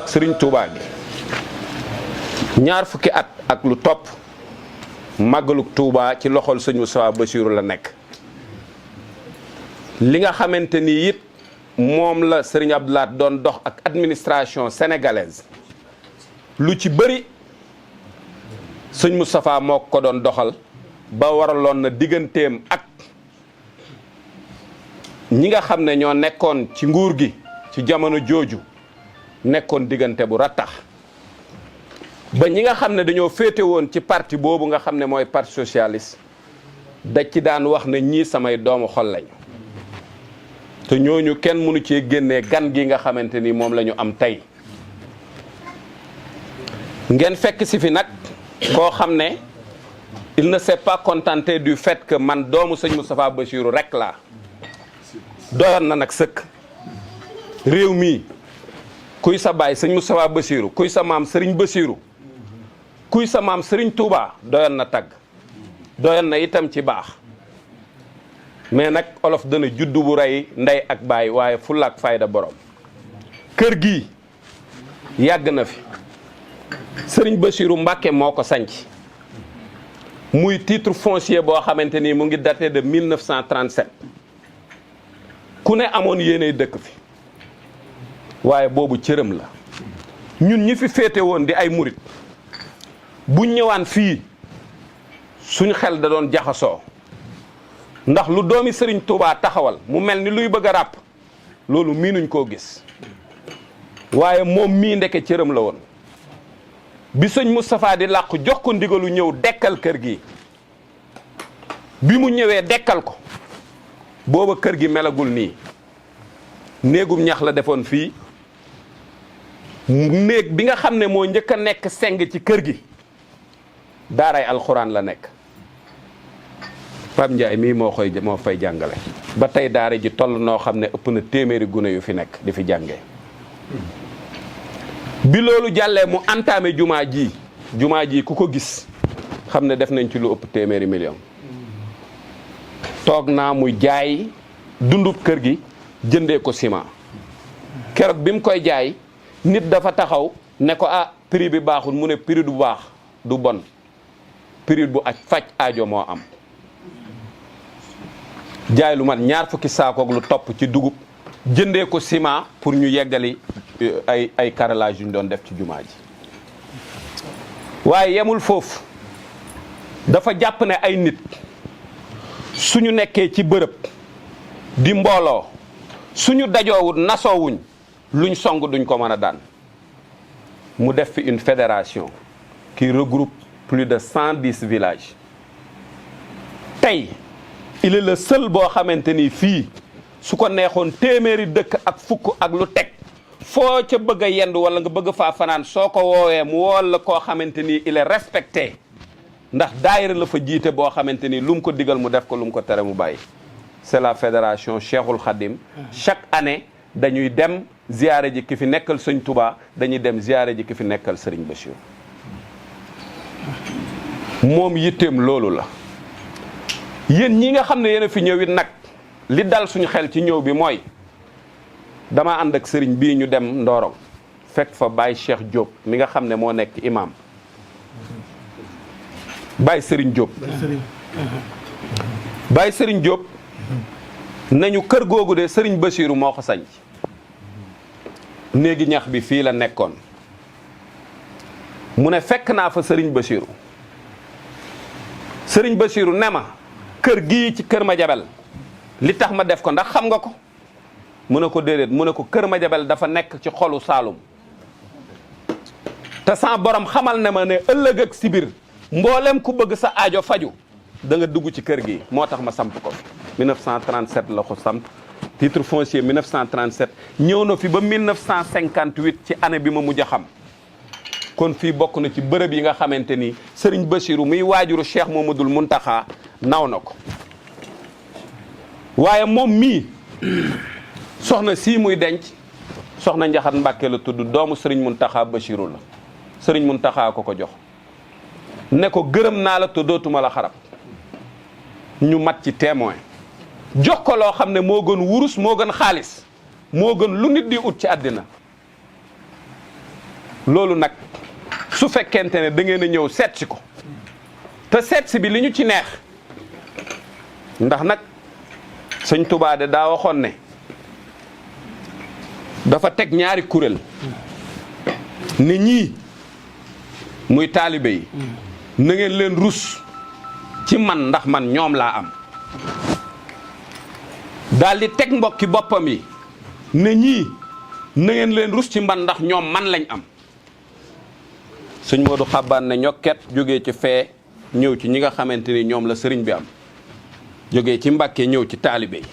ak Serigne Touba gi ñaar fukki at ak lu topp màggaluk Touba ci loxol sëñ Moustapha Bassirou la nekk. li nga xamante ni it moom la Serigne Abdou Lahad doon dox ak administration sénégalaise lu ci bëri sëñ Moustapha moo ko doon doxal ba waraloon na digganteem ak ñi nga xam ne ñoo nekkoon ci nguur gi ci jamono jooju nekkoon diggante bu rattax ba ñi nga xam ne dañoo féete woon ci parti boobu nga xam ne mooy parti socialiste da ci daan wax ne ñii samay doomu xol lañu te ñooñu kenn mënu cee génnee gan gi nga xamante ni moom la ñu am tey ngeen fekk si fi nag koo xam ne il ne s'est pas contenté du fait que man doomu sëñ Moustapha Bassirou rek laa doyoon na nag sëkk réew mi kuy sa baay sëñ Moustapha Bassirou kuy sa maam Serigne Bassirou kuy sa maam Serigne Touba doyoon na tagg doyoon na itam ci baax mais nag olof dana juddu bu rey ndey ak baay waaye fulla ak fayda borom kër gi yàgg na fi Serigne Bassirou Mbacké moo ko sanc muy titre foncier boo xamante ni mu ngi daté de 1937 ku ne amoon yéenay dëkk fi waaye boobu cëram la ñun ñi fi féete woon di ay murit buñ ñëwaan fii suñ xel da doon jaxasoo ndax lu doomi Serigne Touba taxawal mu mel ni luy bëgg a ràpp loolu miinuñ koo gis waaye moom mii ndeke cëram la woon bi sëñ Moustapha di làqu jox ko ndigalu ñëw dekkal kër gi bi mu ñëwee dekkal ko booba kër gi melagul nii néegum ñax la defoon fii néeg bi nga xam ne moo njëkk a nekk seng ci kër gi daaray alxuraan la nekk Pape Ndiaye mii moo fay jàngale ba tey daara ji toll noo xam ne ëpp na téeméeri gune yu fi nekk di fi jàngee bi loolu jàllee mu entamé jumaa ji ku ko gis xam ne def nañ ci lu ëpp téeméeri million toog naa muy jaay dundub kër gi jëndee ko ciment keroog bi mu koy jaay nit dafa taxaw ne ko prix bi baaxul mu ne prix du baax du bon prix bu faj aajo moo am jaay lu mat ñaar fukki saakoog lu topp ci dugub jëndee ko ciment pour ñu yeggali ay carrelage yu ñu doon def ci jumaa ji waaye yemul foofu dafa jàpp ne ay nit suñu nekkee ci bërëb di mbooloo suñu dajoowut nasoowuñ luñ song duñ ko mën a daan mu def fi une fédération qui regroupe plus de 110 villages tey il est le seul boo xamante ni fii su ko neexoon téeméeri dëkk ak fukk ak lu teg foo ca bëgg a yendu wala nga bëgg faa fanaan soo ko woowee mu wool la koo xamante ni il est respecté ndax daayira la fa jiite boo xamante ni lu mu ko digal mu def ko lu mu ko tere mu bàyyi. c'est la fédération Cheikhul Khadim chaque année dañuy dem ziyaare ji ki fi nekkal sëñ Touba dañuy dem ziyaare ji ki fi nekkal Serigne Bassirou moom yitteem loolu la. yéen ñi nga xam ne yéen a fi ñëwit nag li dal suñu xel ci ñëw bi mooy dama ànd ak sëriñ bii ñu dem Ndorong fekk fa Baye Cheikh Diop mi nga xam ne moo nekk imam Baye Serigne Diop Baye Serigne Diop nañu kër googu de Serigne Bassirou moo ko sañ néegi ñax bi fii la nekkoon mu ne fekk naa fa Serigne Bassirou Serigne Bassirou ne ma kër gii ci kër Madiabel li tax ma def ko ndax xam nga ko mu ne ko déedéet mu ne ko kër Madiabel dafa nekk ci xolu Saalum te sa borom xamal ne ma ne ëllëg ak sibir mboolem ku bëgg sa aajo faju da nga dugg ci kër gi moo tax ma samp ko fi 1937 la ko samp titre foncier 1937 ñëw na fi ba 1958 ci année bi ma mujj a xam kon fii bokk na ci bërëb yi nga xamante ni Serigne Bassirou muy waajuru Cheikh Mamadou Mountakha naw na ko waaye moom mii soxna sii muy denc soxna Njaxat Mbàkke la tudd doomu Serigne Mountakha Bassirou la Serigne Mountakha ko jox ne ko gërëm naa la te dootuma la xarab ñu mat ci témoin jox ko loo xam ne moo gën wurus moo gën xaalis moo gën lu nit di ut ci àddina loolu nag su fekkente ne da ngeen a ñëw seet si ko te seet si bi li ñu ci neex ndax nag sëñ Tuubaa de daa waxoon ne dafa teg ñaari kuréel ne ñii muy taalibe yi na ngeen leen rus ci man ndax man ñoom laa am daal di teg mbokki boppam yi ne ñii na ngeen leen rus ci man ndax ñoom man lañ am sëñ Modou Xabaan ne ñokket jógee ci fee ñëw ci ñi nga xamante ni ñoom la sëriñ bi am jógee ci Mbàkke ñëw ci taalibe yi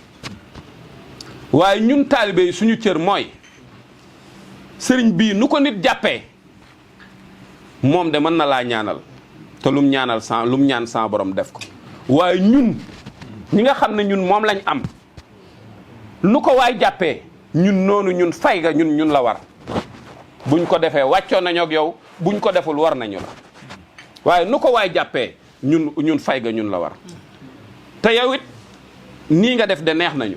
waaye ñun taalibe yi suñu cër mooy sëriñ bii nu ko nit jàppee moom de mën na laa ñaanal te lum ñaanal sans lum ñaan sans borom def ko waaye ñun ñi nga xam ne ñun moom lañ am nu ko waay jàppee ñun noonu ñun fay ga ñun la war buñ ko defee wàccoon nañu ak yow buñ ko deful war nañu la waaye nu ko waay jàppee ñun fay ga ñun la war te yow it nii nga def de neex nañu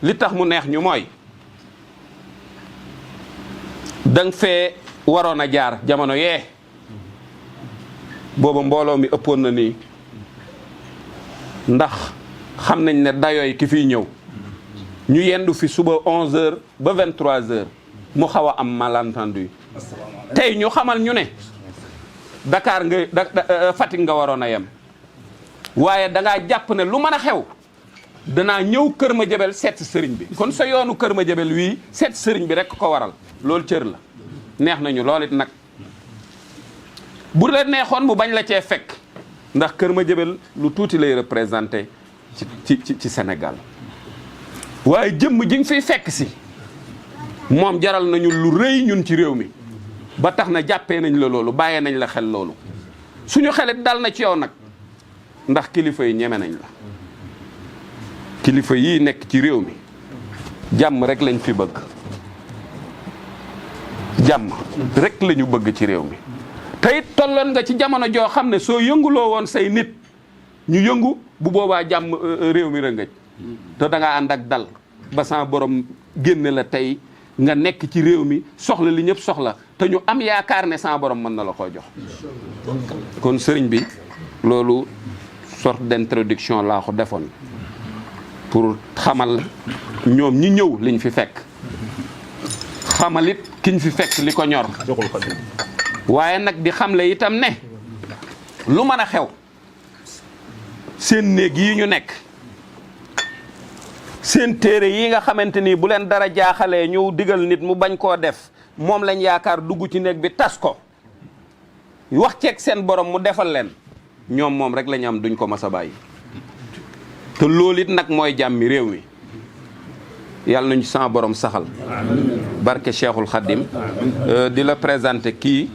li tax mu neex ñu mooy danga fee waroon a jaar jamono yee booba mbooloo mi ëppoon na nii ndax xam nañ ne dayooy ki fiy ñëw ñu yendu fi suba 11h ba 23h mu xaw a am malentendu tey ñu xamal ñu ne Dakar nga Fatick nga waroon a yem waaye dangaa jàpp ne lu mën a xew danaa ñëw Kër Madiabel seet sëriñ bi kon sa yoonu Kër Madiabel wii seet sëriñ bi rek ko waral loolu cër la neex nañu lool it nag bu la neexoon mu bañ la cee fekk ndax Kër Madiabel lu tuuti lay représenté ci Sénégal waaye jëmm ji nga fiy fekk si moom jaral nañu lu rëy ñun ci réew mi ba tax na jàppee nañ la loolu bàyyee nañ la xel loolu suñu xelit dal na ci yow nag ndax kilifa yi ñeme nañ la kilifa yii nekk ci réew mi jàmm rek lañ fi bëgg jàmm rek lañu bëgg ci réew mi te it tolloon nga ci jamono joo xam ne soo yënguloo woon say nit ñu yëngu bu boobaa jàmm réew mi rëngëj te da ngaa ànd ak dal ba sa borom génne la tey nga nekk ci réew mi soxla li ñëpp soxla te ñu am yaakaar ne sa borom mën na la koo jox kon sëriñ bi loolu sorte d'introduction laa ko defoon pour xamal ñoom ñi ñëw liñ fi fekk xamalit kiñ fi fekk li ko ñor waaye nag di xamle itam ne lu mën a xew seen néeg yi ñu nekk seen téere yi nga xamante ni bu leen dara jaaxalee ñu digal nit mu bañ koo def moom lañ yaakaar dugg ci néeg bi tas ko wax ceeg seen borom mu defal leen ñoom moom rek la ñu am duñ ko mas a bàyyi te loolu it nag mooy jàmmi réew mi yàlla nañu sama borom saxal barke Cheikhul Khadim di la présenter kii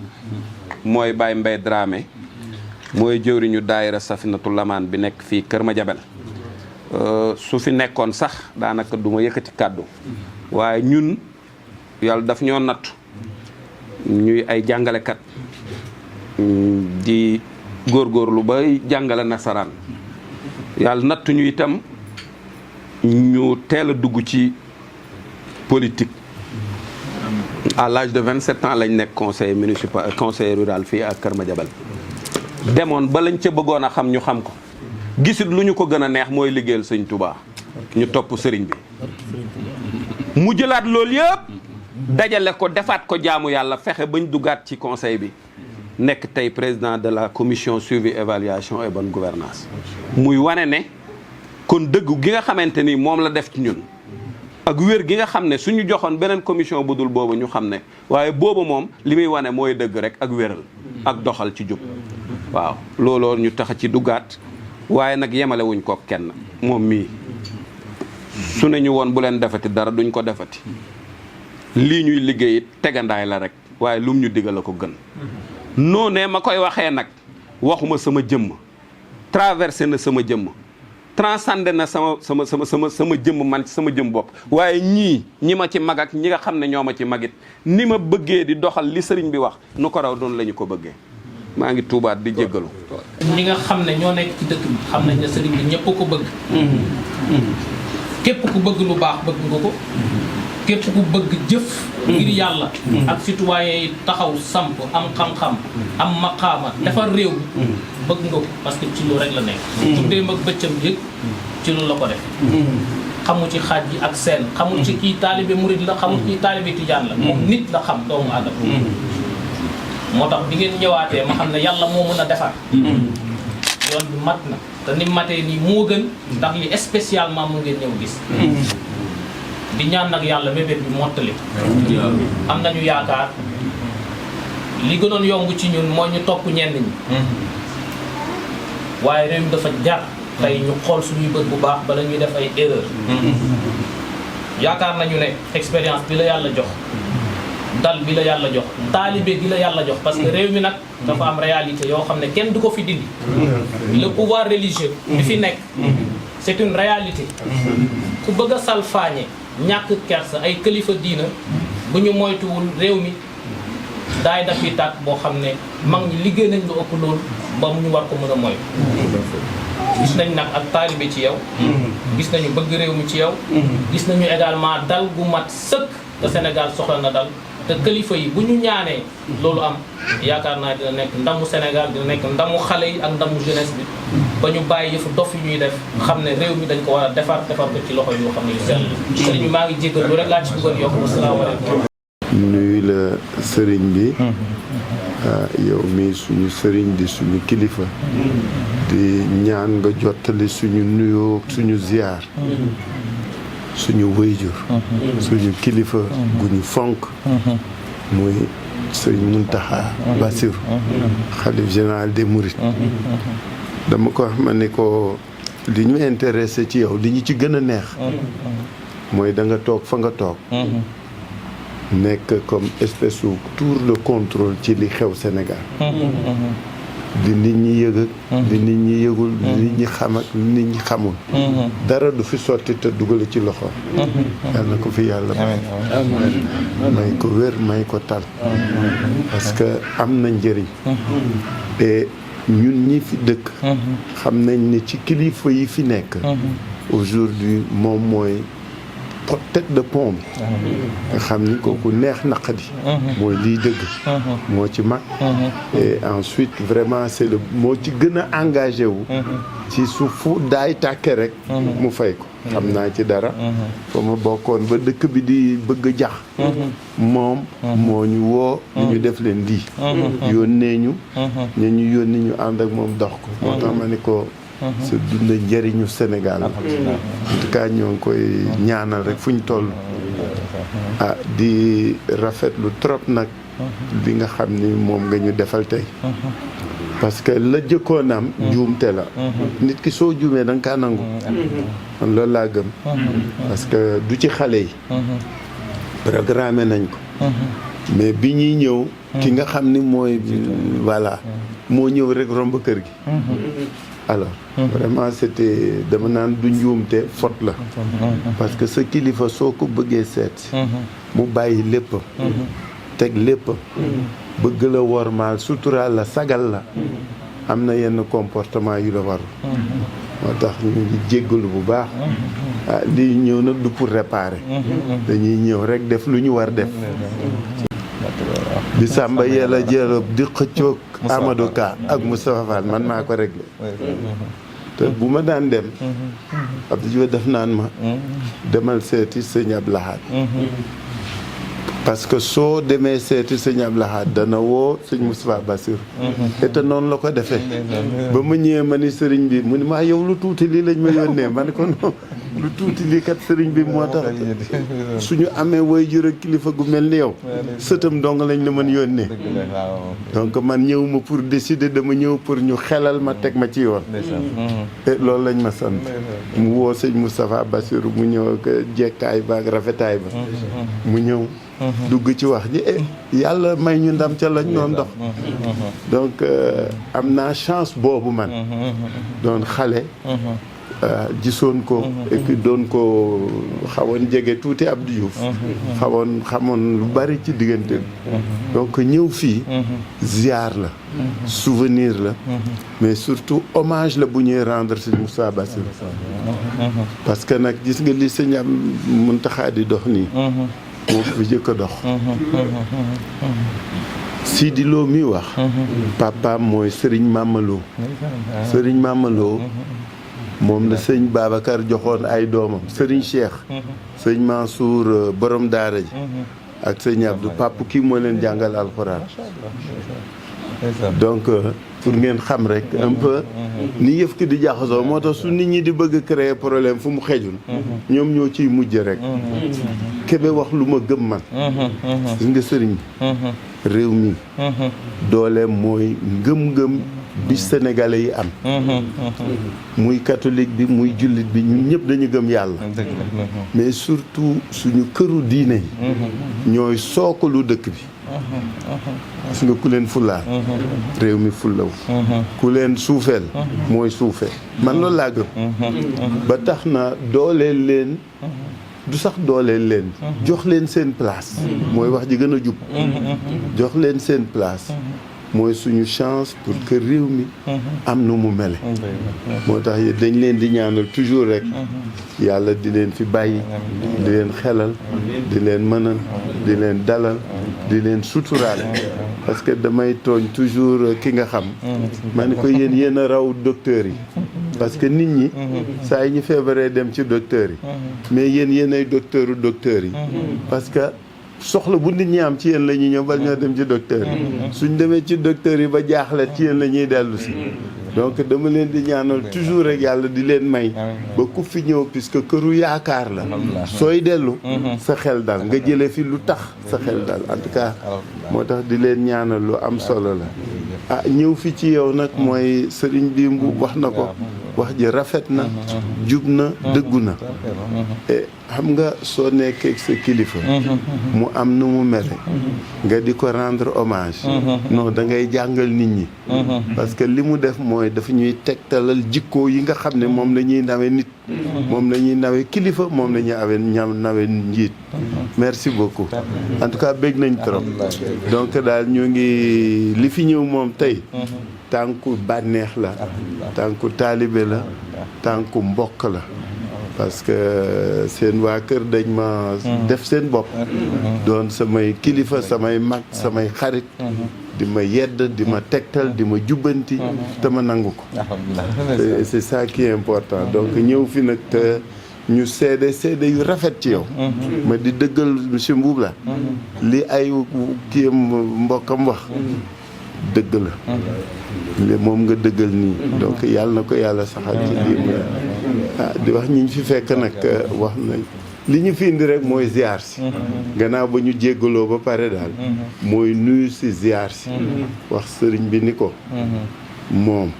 mooy Baye Mbaye Dramé mooy jëwriñu daayira Safinatul Amaan bi nekk fii Kër Madiabel su fi nekkoon sax daanaka du ma yëkkati kàddu waaye ñun yàlla daf ñoo nattu ñuy ay jàngalekat di góorgóorlu ba jàngale nasaraan yàlla nattu ñu itam ñu teel a dugg ci politique à l'âge de 27 ans lañ nekk conseiller municipal conseiller rural fii ak Kër Madiabel demoon ba lañ ca bëggoon a xam ñu xam ko gisit lu ñu ko gën a neex mooy liggéeyal sëñ Touba ñu topp sëriñ bi mu jëlaat loolu yëpp dajale ko defaat ko jaamu yàlla fexe bañ duggaat ci conseil bi nekk tey président de la commission suivi évaluation et bonne gouvernance muy wane ne kon dëgg gi nga xamante ni moom la def ci ñun ak wér gi nga xam ne suñu joxoon beneen commission bu dul boobu ñu xam ne waaye boobu moom li muy wane mooy dëgg rek ak wéral ak doxal ci jub waaw looloo ñu tax ci duggaat waaye nag yemale wuñ ko kenn moom mii su ne ñu woon bu leen defati dara duñ ko defati lii ñuy liggéey it tegandaay la rek waaye lum ñu digal la ko gën noonee ma koy waxee nag waxuma sama jëmm traversé na sama jëmm transcendé na sama jëmm man sama jëmm bopp waaye ñi ma ci mag ak ñi nga xam ne ñoo ma ci magit ni ma bëggee di doxal li sëriñ bi wax nu ko raw doon la ñu ko bëggee maa ngi tuubaat di jéggalu ñi nga xam ne ñoo nekk ci dëkk bi xam nañ ne sëriñ bi ñëpp ko bëgg képp ku bëgg lu baax bëgg nga ko képp ku bëgg jëf ngir yàlla ak citoyen yi taxaw samp am xam-xam am maqaama defar réew mi bëgg nga ko parce que ci lu rek la nekk tuddee mag bëccëm yëg ci lu la ko def xamu ci xaaj yi ak seen xamul ci kii taalibe murid la xamul kii taalibe tijaan la moom nit la xam doomu aadama moo tax bi ngeen ñëwaatee ma xam ne yàlla moo mën a defar yoon bi mat na te ni matee nii moo gën ndax li spécialement mu ngeen ñëw gis di ñaan nag yàlla mébét bi mottali am nañu yaakaar li gënoon yomb ci ñun mooy ñu topp ñenn ñi waaye réew mi dafa jar tey ñu xool suñuy bët bu baax bala ñuy def ay erreur yaakaar nañu ne expérience bi la yàlla jox dal bi la yàlla jox taalibe gi la yàlla jox parce que réew mi nag dafa am réalité yoo xam ne kenn du ko fi dindi le pouvoir religieux bi fi nekk c'est une réalité ku bëgg a salfaañe ñàkk kersa ay kilifa diina bu ñu moytuwul réew mi daay dafi tàkk boo xam ne mag ñi liggéey nañ lu ëpp loolu ba mu ñu war ko mën a moytu gis nañ nag ak taalibe ci yow gis nañu bëgg réew mi ci yow gis nañu également dal gu mat sëkk te Sénégal soxla na dal te kilifa yi bu ñu ñaanee loolu am yaakaar naa dina nekk ndamu Sénégal dina nekk ndamu xale yi ak ndamu jeunesse bi ba ñu bàyyi yëfu dof yi ñuy def xam ne réew mi dañ ko war a defar ko ci loxo yoo xam ne yu sell sëriñ bi maa ngi jéggal lu rek laa ci bëggoon yokk asalaamaaleykum nuyu la sëriñ bi yow mi suñu sëriñ di suñu kilifa di ñaan nga jottali suñu nuyoo suñu ziar suñu wëyjur suñu kilifa gu ñu fonk muy sëriñ Muntaxa Basiru xalif général des Mourides dama ko wax ma ne ko li ñu intéressé ci yow li ñu ci gën a neex mooy da nga toog fa nga toog nekk comme espèce de tour de contrôle ci li xew Sénégal di nit ñi yëg ak di nit ñi yëgul di nit ñi xam ak nit ñi xamul dara du fi sotti te dugale ci loxo yàlla na ko fi yàlla may ko wér may ko tal parce que am na njëriñ te ñun ñi fi dëkk xam nañ ne ci kilifa yi fi nekk aujourd'hui moom mooy tête de pont bi nga xam ni kooku neex naqadi mooy liy dëgg moo ci mag et ensuite vraiment c'est le moo ci gën a engagé wu ci su fu daay tàkke rek mu fay ko xam naa ci dara fa ma bokkoon ba dëkk bi di bëgg jax moom moo ñu woo ñu def leen lii yónnee ñu ñu yónni ñu ànd ak moom dox ko moo tax ma ni ko sa dund njëriñu Sénégal en tout cas ñoo ngi koy ñaanal rek fu ñu toll di rafetlu trop nag li nga xam ni moom nga ñu defal tey parce que la jëkkoonam juumte la nit ki soo juumee da nga kaa nangu man loolu laa gëm parce que du ci xale yi programmé nañ ko mais bi ñuy ñëw ki nga xam ni mooy voilà moo ñëw rek romb kër gi alors vraiment c'était dama naan du njuumte faute la parce que sa kilifa soo ko bëggee seet mu bàyyi lépp teg lépp bëgg la wormaal suturaal la sagal la am na yenn comportement yu la waru moo tax ñu ngi jéggalu bu baax lii ñëw nag du pour réparer dañuy ñëw rek def lu ñu war def bi Samba Yella Diallo di xëccoog Amadou Ka ak Moustapha Fall man maa ko réglé te bu ma daan dem Abdou Diouf def naan ma demal seeti sëñ Abdou Lahad parce que soo demee seeti sëñ Abdou Lahad dana woo sëñ Moustapha Bassirou te noonu la ko defee ba mu ñëwee ma ni sëriñ bi mu ni maa yow lu tuuti lii lañ ma yónnee ma ne ko non lu tuuti lii kat sëriñ bi moo tax suñu amee way jur ak kilifa gu mel ni yow sëtam dong lañ la mën yónnee donc man ñëwuma pour décider dama ñëw pour ñu xelal ma teg ma ci yoon te loolu lañ ma sant mu woo sëñ Moustapha Bassirou mu ñëw ak jekkaay ba ak rafetaay ba mu ñëw dugg ci wax ji yàlla may ñu ndam ca lañ doon dox donc am naa chance boobu man doon xale gisoon ko et puis doon ko xawoon jege tuuti Abdou Diouf xamoon lu bari ci diggante donc ñëw fii ziar la souvenir la mais surtout hommage la bu ñuy rendre sëñ Moussa Bassirou parce que nag gis nga li sëñ am Muntaxa di dox nii moo fi jëkk a dox Sidi Lo mi wax papaam mooy Serigne Mamaloo Serigne Mamaloo moom la sëñ Babacar joxoon ay doomam Serigne Cheikh sëñ Mansour borom daara ji ak sëñ Abdou papa kii moo leen jàngal alxuraan donc pour ngeen xam rek un peu ni yëf ki di jaxasoo moo tax su nit ñi di bëgg créer problème fu mu xejul ñoom ñoo ciy mujj rek Kébé wax lu ma gëm man gis nga sëriñ réew mi dooleem mooy ngëm-ngëm bi sénégalais yi am muy catholique bi muy jullit bi ñun ñëpp dañu gëm yàlla mais surtout suñu këru diine yi ñooy sookalu dëkk bi gis nga ku leen fullaal réew mi fullaw ku leen suufeel mooy suufeel man loolu laa gëm ba tax na dooleel leen du sax dooleel leen jox leen seen place mooy wax ji gën a jub jox leen seen place mooy suñu chance pour que réew mi am nu mu mele moo tax dañ leen di ñaanal toujours rek yàlla di leen fi bàyyi di leen xelal di leen mënal di leen dalal di leen suturaal parce que damay tooñ toujours ki nga xam ma ne ko yéen a raw docteurs yi parce que nit ñi saa yi ñu feebaree dem ci docteurs yi mais yéen ay docteurs yi parce que soxla bu nit ñi am ci yéen la ñuy ñëw bal ñoo dem ci docteur yi suñ demee ci docteur yi ba jaaxle ci yéen la ñuy dellu si donc dama leen di ñaanal toujours rek yàlla di leen may ba ku fi ñëw puisque këru yaakaar la sooy dellu sa xel dal nga jëlee fi lu tax sa xel dal en tout cas moo tax di leen ñaanal lu am solo la ñëw fi ci yow nag mooy sëriñ bi mbu wax na ko wax ji rafet na jub na dëggu na et xam nga soo nekkee sa kilifa mu am nu mu mele nga di ko rendre hommage non da ngay jàngal nit ñi parce que li mu def mooy dafa ñuy tegtalal jikko yi nga xam ne moom la ñuy nawe nit moom la ñuy nawe kilifa moom la ñuy nawe njiit merci beaucoup en tout cas bég nañ trop donc daal ñu ngi li fi ñëw moom tey tànku bànneex la tànku taalibe la tànku mbokk la parce que seen waa kër dañ ma def seen bopp doon samay kilifa samay mag samay xarit di ma yedd di ma tegtal di ma jubbanti te ma nangu ko c'est ça qui est important donc ñëw fi nag te ñu seede yu rafet ci yow ma di dëggal monsieur Mbuub la li ay kii mbokkam wax dëgg la moom nga dëggal nii donc yàlla na ko yàlla saxal ci lii di wax ñi ñu fi fekk nag wax nañ li ñu fi indi rek mooy ziar si gannaaw ba ñu jéggaloo ba pare daal mooy nuyu si ziar si wax sëriñ bi ni ko moom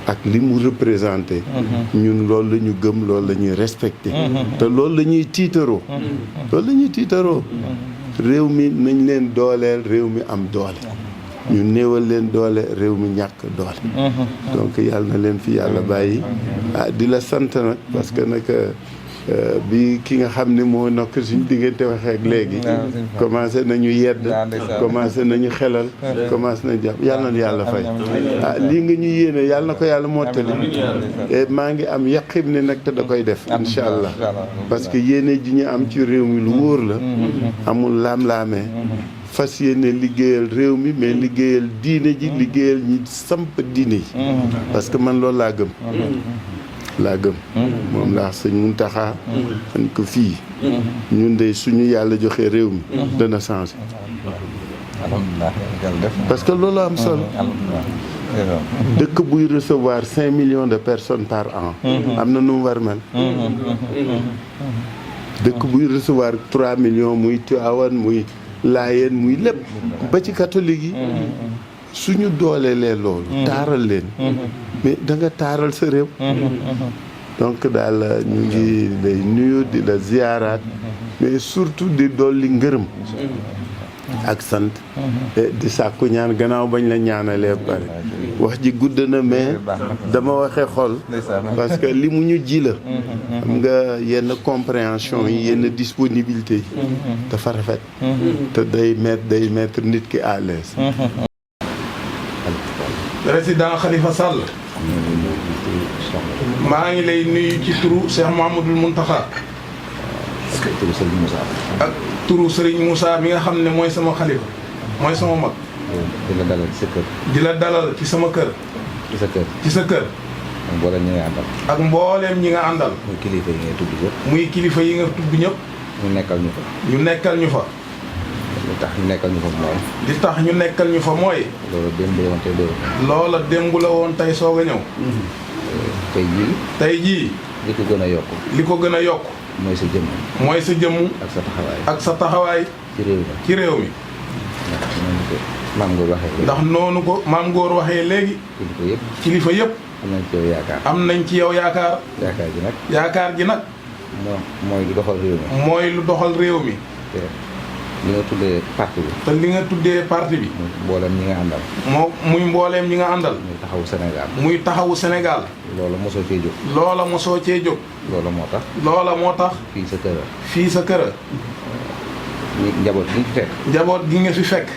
ak li mu représenté ñun loolu la ñu gëm loolu la ñuy respecté te loolu la ñuy tiitaroo réew mi nañ leen dooleel réew mi am doole ñu néewal leen doole réew mi ñàkk doole donc yàlla na leen fi yàlla bàyyi di la sant nag parce que nag bi ki nga xam ne moo nokk suñu diggante waxee ak léegi commencé nañu yedd commencé nañu xelal commencé nañu jàpp yàlla na yàlla fay lii nga ñu yéene yàlla na ko yàlla mottali et maa ngi am yaqin ne nag te da koy def incha allah parce que yéene ji ñu am ci réew mi lu wóor la amul laam-laamee fas yéene liggéeyal réew mi mais liggéeyal diine ji liggéeyal ñi samp diine yi parce que man loolu laa gëm moom laa sëñ Muntaxa man ko fii ñun de suñu yàlla joxe réew mi dana changé parce que loolu am solo dëkk buy recevoir 5 millions de personnes par an am na nu mu war mel dëkk buy recevoir 3 millions muy Tivaouane muy Laayeen muy lépp ba ci catholique yi suñu dooleelee loolu taaral leen mais da nga taaral sa réew donc daal ñu ngi lay nuyu di la ziyaaraat mais surtout di dolli ngërëm ak sant di sàkku ñaan gannaaw bañ la ñaanalee pare wax ji gudd na mais dama waxee xol parce que li mu ñu ji la xam nga yenn compréhension yi yenn disponibilité yi dafa rafet te day mettre nit ki à l'aise. Président Khalifa Sall maa ngi lay nuyu ci turu Cheikh Mouhamadoul Mountakha ak turu Serigne Moussa mi nga xam ne mooy sama xalifa mooy sama mag. di la dalal ci sa kër. di la dalal ci sama kër. ci sa kër. ci sa kër. ak mbooleem ñi nga àndal. ak mbooleem ñi nga àndal. muy kilifa yi ngay tudd yëpp. muy kilifa yi nga tudd ñëpp. ñu nekkal ñu fa. ñu nekkal ñu fa. li tax ñu nekkal ñu fa mooy. li tax ñu nekkal ñu fa mooy. loolu démb la woon tey dóor. loola démb la woon tey soog a ñëw. tey jii. tey jii. li ko gën a yokk. li ko gën a yokk. mooy sa jëmm. mooy sa jëmm. ak sa taxawaay. ak sa taxawaay. ci réew mi. ci réew mi. maam Ngor waxee léegi. ndax noonu ko maam Ngor waxee léegi. kilifa yëpp. kilifa yëpp. am nañ ci yow yaakaar. am nañ ci yow yaakaar. yaakaar ji nag. yaakaar ji nag. mooy lu doxal réew mi. mooy lu doxal réew mi. te li nga tuddee parti bi. te li nga tuddee parti bi. muy mbooleem ñi nga àndal. muy mbooleem ñi nga àndal. muy taxawu Sénégal. muy taxawu Sénégal. loolu mosoo cee jóg. loola mosoo cee jóg. loolu moo tax. loola moo tax. fii sa kër. fii sa kër. njaboot gi ñu fi fekk. njaboot gi nga fi fekk.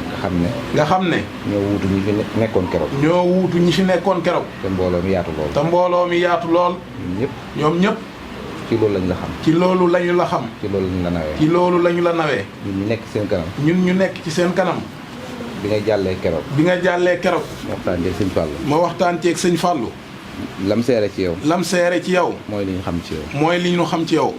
nga xam ne. nga xam ne. ñoo wuutu ñi fi nekkoon keroog. ñoo wuutu ñi fi nekkoon keroog. te mbooloo mi yaatu lool. te mbooloo mi yaatu lool. ñun ñëpp. ñoom ñëpp. ci loolu lañ la xam. ci loolu lañu la xam. ci loolu lañ la nawee. ci loolu lañu la nawee. ñun ñu nekk seen kanam. ñun ñu nekk ci seen kanam. bi nga jàllee keroog. bi nga jàllee keroog. ma waxtaan ceeg sëñ Fallou. ma waxtaan ceeg sëñ Fallou. lam seere ci yow. lam seere ci yow. mooy li ñu xam ci yow. mooy li ñu xam ci yow.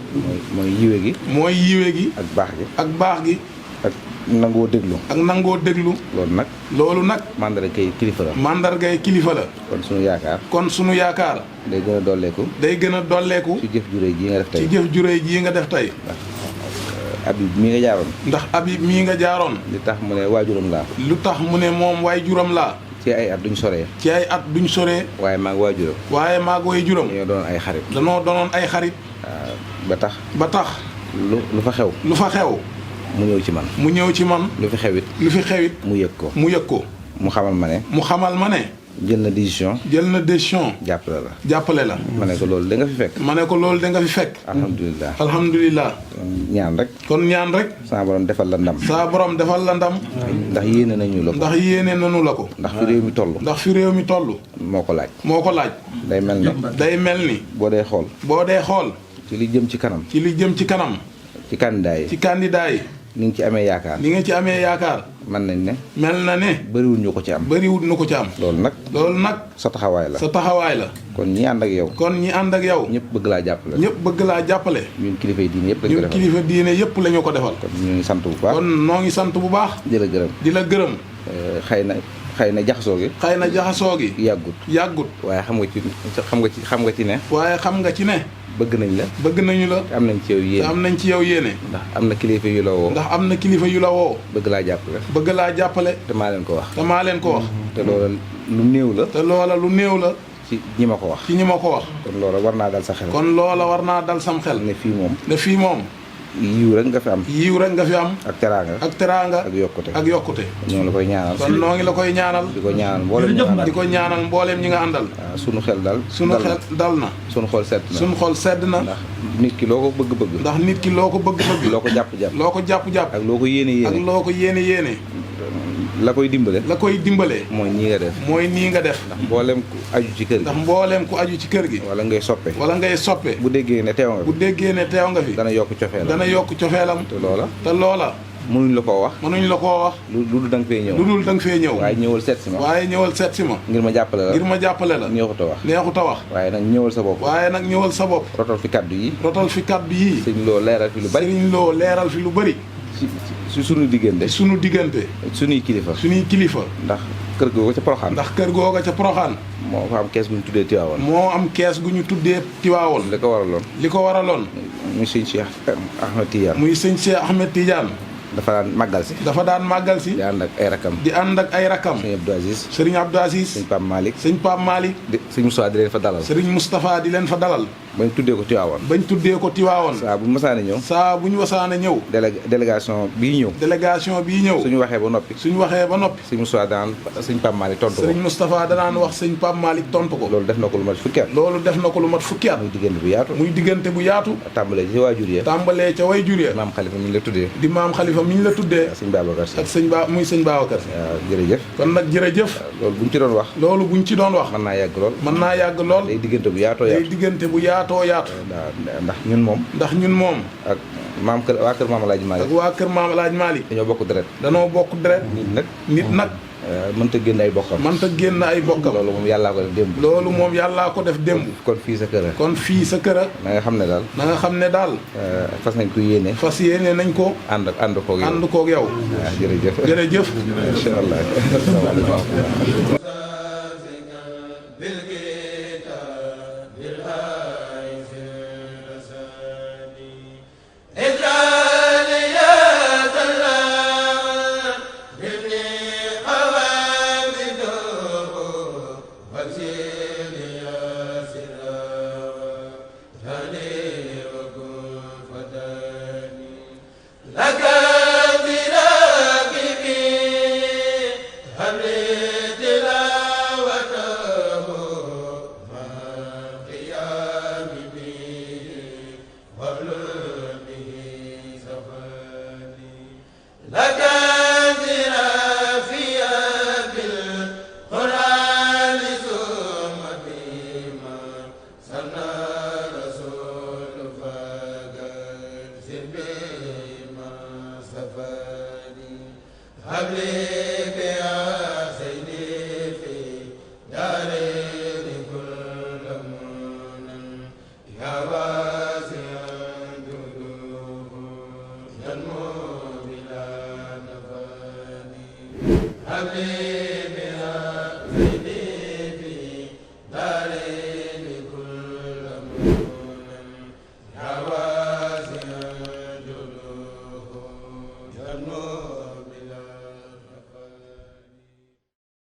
mooy yiwe gi. mooy yiwe gi. ak baax gi. ak baax gi. ak nangoo déglu. ak nangoo déglu. loolu nag. loolu nag. mandargay kilifa la. mandargay kilifa la. kon sunu yaakaar. kon sunu yaakaar. day gën a dolleeku. day gën a dolleeku. ci jëf juré ji nga def tey. ci jëf juré ji nga def tey. Habib mii nga jaaroon. ndax Habib mii nga jaaroon. li tax mu ne waajuram laa. lu tax mu ne moom waajuram laa. ci ay at duñ soree. ci ay at duñ soree. waaye maag waajuram. waaye maag waajuram. dañoo doon ay xarit. danoo doonoon ay xarit. ba tax. ba tax. lu fa xew. lu fa xew. mu ñëw ci man. mu ñëw ci man. lu fi xewit. lu fi xewit. mu yëg ko. mu yëg ko. mu xamal ma ne. mu xamal ma ne. jël na décision. jël na décision. jàppale la. jàppale la. ma ne ko loolu da nga fi fekk. ma ne ko loolu da nga fi fekk. alhamdulilah. alhamdulilah. ñaan rek. kon ñaan rek. saa borom defal la ndam. saa borom defal la ndam. ndax yéene nañu la ko. ndax yéene nañu la ko. ndax fi réew mi toll. ndax fi réew mi toll. moo ko laaj. moo ko laaj. day mel ne. day mel ni. boo dee xool. boo dee xool. ci li jëm ci kanam. ci li jëm ci kanam. ci candidat yi. ci candidat yi. ni nga ci amee yaakaar. ni nga ci amee yaakaar. mën nañ ne. mel na ne. bëriwul ñu ko ci am. bëriwul ñu ko ci am. loolu nag. loolu nag. sa taxawaay la. sa taxawaay la. kon ñi ànd ak yow. kon ñi ànd ak yow. ñëpp bëgg laa jàppale. ñëpp bëgg laa jàppale. ñun kilifa yi diine yëpp lañu ko ñun defal. kilifa diine yëpp la ñu ko defal. kon ñu ngi sant bu baax. kon noo ngi sant bu baax. di la gërëm. di la gërëm. xëy na jaxasoo gi. xëy na jaxasoo gi. yàggut. waaye xam nga ci ne. waaye xam nga ci ne. bëgg nañ la. bëgg nañu la. te am nañ ci yow yéene. te am nañ ci yow yéene. ndax am na kilifa yu la woo. ndax am na kilifa yu la woo. bëgg laa jàppale. bëgg laa jàppale. te maa leen ko wax. te maa leen ko wax. te loola lu néew la. te loola lu néew la. ci ñi ma ko wax. ci ñi ma ko wax. kon loola war naa dal sa xel. kon loola war naa dal sam xel. ne fii moom. ne fii moom. yiw rek nga fi am. yiw rek nga fi am. ak teraanga. ak teraanga. ak yokkute. ak yokkute. ñoo la koy ñaanal. kon noo ngi la koy ñaanal. di ko ñaanal mboolem ñi nga àndal. di ko ñaanal mbooleem ñi nga àndal. waaw sunu xel dal. sunu xel dal na. sunu xol sedd na. sunu xol sedd na. ndax nit ki loo ko bëgg-bëgg. ndax nit ki loo ko bëgg-bëgg. loo ko jàpp-jàpp. loo ko jàpp-jàpp. ak loo ko yéene ak loo ko yéene. la koy dimbale. la koy dimbale. mooy nii nga def. mooy nii nga def. ndax mboolem ku aju ci kër gi. ndax mbooleem ku aju ci kër gi. wala ngay soppe. wala ngay soppe. bu déggee ne teew nga fi. bu déggee ne teew nga fi. dana yokk cofeelam. dana yokk cofeelam. te loola. te loola. mënuñ la koo wax. mënuñ la koo wax. lu dul da nga fee ñëw. lu dul da nga fee ñëw. waaye ñëwal seet si ma. waaye ñëwal seet si ma. ngir ma jàppale la. ngir ma jàppale la. neexut a wax. neexut a wax. waaye nag ñëwal sa bopp. waaye nag ñëwal sa bopp. rotal fi kaddu yi. rotal fi kaddu yii. sëñ loo leeral fi lu bari. sëñ loo leeral fi lu bari. ci sunu diggante. sunu diggante. sunuy kilifa. sunuy kilifa. ndax kër googa ca Poroxaan. ndax kër googa ca Poroxaan. moo fa am kees gu ñu tuddee Tiwaawoon. moo am kees gu ñu tuddee Tiwaawoon. li ko waraloon. li ko waraloon. muy sëñ Cheikh Ahmed Tidiane. muy sëñ Cheikh Ahmed Tidiane. dafa daan màggal si. dafa daan màggal si. di ànd ak ay rakam. di ànd ak ay rakam. sëñ Abdou Aziz. sëriñ Abdou Aziz. sëñ Pape Malick. sëñ Pape Malick. sëñ Moustapha di leen fa dalal. sëriñ Moustapha di leen fa dalal. bañ tuddee ko Tiwaawan. bañ tuddee ko Tiwaawan. saa bu masaane ñëw. saa bu ñu wasaane ñëw. délégation bii ñëw. délégation bii ñëw. suñu waxee ba noppi. suñu waxee ba noppi. sëñ Moustapha danaan sëñ Pape Malick tontu ko. sëñ Moustapha danaan wax sëñ Pape Malick tontu ko. loolu def na ko lu mat fukki at. loolu def na ko lu mat fukki at. muy diggante bu yaatu. muy diggante bu yaatu. tàmbalee ci waajur ya. tàmbalee ca way jur ya. maam Khalifa mi ñu la tuddee. di maam Khalifa mi ñu la tuddee. ak sëñ Babacar Si. ak muy sëñ Babacar Si. waaw jërëjëf. kon nag jërëjëf. loolu buñ ci doon wax. loolu buñ ci doon wax. mën naa yàgg lool. mën naa yàgg lool. day diggante bu yaatoo yaatu. day diggante bu yaatoo yaatu. ndax ñun moom. ndax ñun moom. ak waa kër maam Alaaji Malick. ak waa kër maam Alaaji Malick. dañoo bokk deret. danoo bokk deret. nit nag. mënta génn ay bokkam. mënta génn ay bokkam. loolu moom yàllaa ko def démb. loolu moom yàllaa ko def démb. kon fii sa kër. kon fii sa kër. na nga xam ne daal. na nga xam ne daal. fas nañ ko yéene. fas yéene nañ ko. ànd koog yow. ànd koog yow. waaw jërëjëf. jërëjëf. incha allah. Amen.